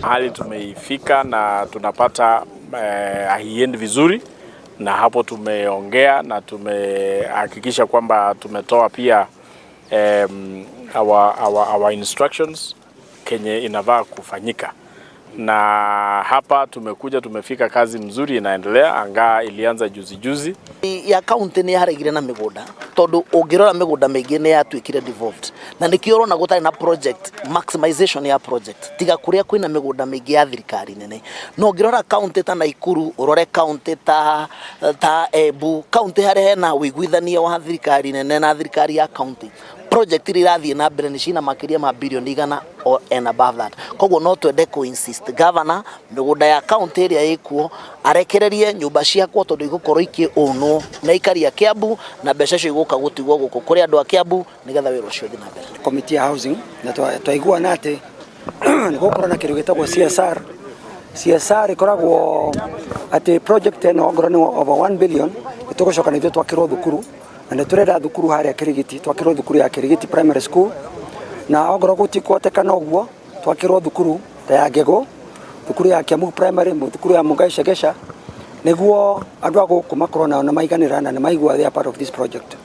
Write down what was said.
Hali tumeifika na tunapata haiendi vizuri, na hapo tumeongea na tumehakikisha kwamba tumetoa pia our instructions kenye inavaa kufanyika, na hapa tumekuja tumefika, kazi mzuri inaendelea, angaa ilianza juzi juzi. Ya county nĩ yaregire na mĩgũnda tondũ ũngĩrora mĩgũnda mĩingĩ nĩ yatuĩkire devolved, na nĩkĩo ũrona gũtarĩ na project maximization ya project tiga kũrĩa kwĩna mĩgũnda mĩingĩ ya thirikari nene. No ũngĩrora county ta Nakuru, ũrore county ta Embu, county harĩa hena ũiguithania wa thirikari nene na thirikari ya county, project iria irathiĩ na mbere nĩ cina makĩria ma birioni 100 or and above that. Koguo no twende kũ insist governor mĩgũnda ya county ĩrĩa ĩkuo arekererie nyũmba ciakwo, tondũ igũkorwo ikĩũnwo na aikari a Kiambu, na mbeca icio igũka gũtigwo gũkũ kũrĩ andũ a Kiambu nĩgetha wĩra ũcio ũthiĩ na mbere. Committee ya housing na twaiguana atĩ nĩ gũkorwo na kĩndũ gĩtagwo CSR. CSR ĩkoragwo atĩ project ĩno ongorwo nĩ over 1 billion, nĩ tũgũcoka na ithuĩ twakĩrwo thukuru, na nĩ tũrenda thukuru harĩa Kirigiti, twakĩrwo thukuru ya Kirigiti Primary School, na ongorwo gũtikũhotekana ũguo, twakĩrwo thukuru ta ya Ngegũ, thukuru ya Kiambu Primary, thukuru ya Mungai Shegesha, nĩguo andũ a gũkũ makorwo nao na maiganĩra na nĩ maigua they are part of this project.